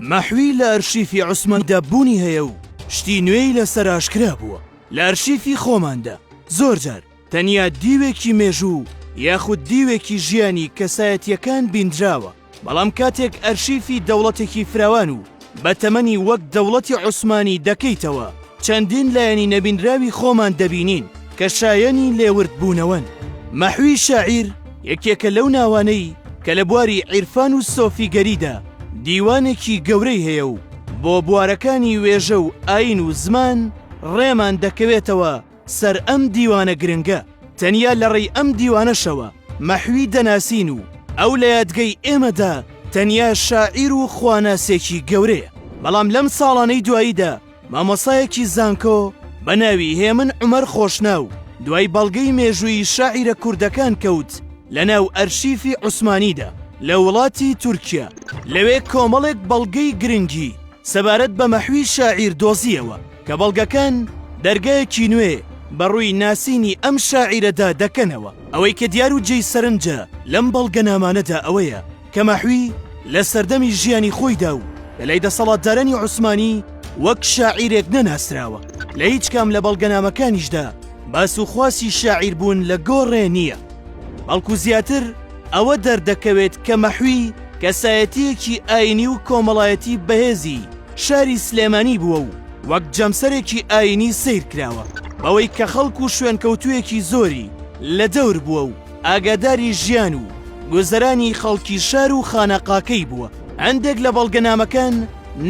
مەحوی لە ئەرشیفی عوسمانیدا بوونی هەیە و شتی نوێی لەسەر ئاشکرا بووە. لە ئەرشیفی خۆماندا زۆر جار تەنیا دیوێکی مێژوو یاخود دیوێکی ژیانی کەسایەتییەکان بیندراوە، بەڵام کاتێک ئەرشیفی دەوڵەتێکی فراوان و بە تەمەنی وەک دەوڵەتی عوسمانی دەکەیتەوە، چەندین لایەنی نەبینراوی خۆمان دەبینین کە شایەنی لێوردبوونەوەن. مەحوی شاعیر یەکێکە لەو ناوانەی کە لە بواری عیرفان و سۆفیگەریدا دیوانێکی گەورەی هەیە و بۆ بوارەکانی وێژە و ئایین و زمان ڕێمان دەکەوێتەوە سەر ئەم دیوانە گرنگە، تەنیا لە ڕێی ئەم دیوانەشەوە مەحوی دەناسین و ئەو لە یادگەی ئێمەدا تەنیا شاعیر و خواناسێکی گەورەیە. بەڵام لەم ساڵانەی دواییدا مامۆستایەکی زانکۆ بە ناوی هێمن عومەر خۆشناو دوای بەڵگەی مێژوویی شاعیرە کوردەکان کەوت لە ناو ئەرشیفی عوسمانیدا لە وڵاتی تورکیا، لەوێ کۆمەڵێک بەڵگەی گرنگی سەبارەت بە مەحوی شاعیر دۆزییەوە. کە بەڵگەکان دەرگایەکی نوێ بە ڕووی ناسینی ئەم شاعیرەدا دەکەنەوە. ئەوەی کە دیار و جێی سەرنجە لەم بەڵگەنامانەدا ئەوەیە کە مەحوی لە سەردەمی ژیانی خۆیدا و لە لای دەسەڵاتدارانی عوسمانی وەک شاعیرێک نەناسراوە. لە هیچ کام لە بەڵگەنامەکانیشدا باس و خواسی شاعیربوون لە گۆڕێ نییە، بەڵکو زیاتر ئەوە دەردەکەوێت کە مەحوی کەسایەتییەکی ئایینی و کۆمەڵایەتی بەهێزی شاری سلێمانی بووە و وەک جەمسەرێکی ئایینی سەیر کراوە، بەوەی کە خەڵک و شوێنکەوتوویەکی زۆری لە دەور بووە و ئاگاداری ژیان و گوزەرانی خەڵکی شار و خانەقاکەی بووە. هەندێک لە بەڵگەنامەکان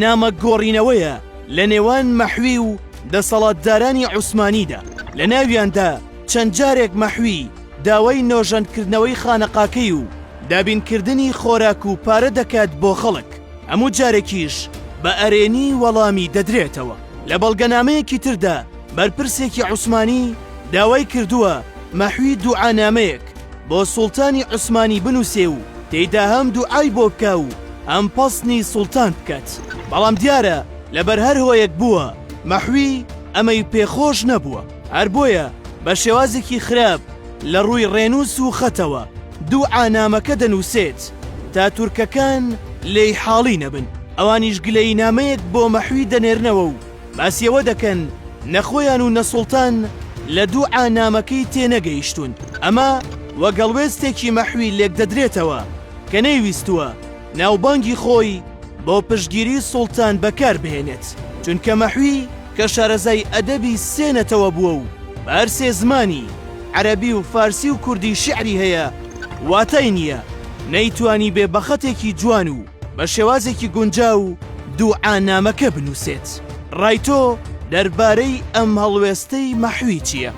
نامە گۆڕینەوەیە لە نێوان مەحوی و دەسەڵاتدارانی عوسمانیدا، لە ناویاندا چەند جارێک مەحوی داوای نۆژەنکردنەوەی خانەقاکەی و دابینکردنی خۆراک و پارە دەکات بۆ خەڵک. هەموو جارێکیش بە ئەرێنی وەڵامی دەدرێتەوە. لە بەڵگەنامەیەکی تردا بەرپرسێکی عوسمانی داوای کردووە مەحوی دوعانامەیەک بۆ سوڵتانی عوسمانی بنووسێ و تێیدا هەم دوعای بۆ بکا و هەم پەسنی سوڵتان بکات. بەڵام دیارە لەبەر هەر هۆیەک بووە مەحوی ئەمەی پێ خۆش نەبووە. هەر بۆیە بە شێوازێکی خراپ لە ڕووی ڕێنووس و خەتەوە دوعانامەکە دەنووسێت تا تورکەکان لێی حاڵی نەبن، ئەوانیش گلەیینامەیەک بۆ مەحوی دەنێرنەوە و باسی ئەوە دەکەن نە خۆیان و نە سوڵتان لە دوعانامەکەی تێنەگەیشتوون. ئەمە وەک هەڵوێستێکی مەحوی لێکدەدرێتەوە کە نەیویستووە ناوبانگی خۆی بۆ پشتگیری سوڵتان بەکار بهێنێت، چونکە مەحوی کە شارەزای ئەدەبی سێ نەتەوە بووە و بە هەر سێ زمانی، عەرەبی و فارسی و کوردی شیعری هەیە، واتای نییە نەیتوانیبێ بە خەتێکی جوان و بە شێوازێکی گونجاو دوعانامەکە بنووسێت. ڕای تۆ دەربارەی ئەم هەڵوێستەی مەحوی چییە؟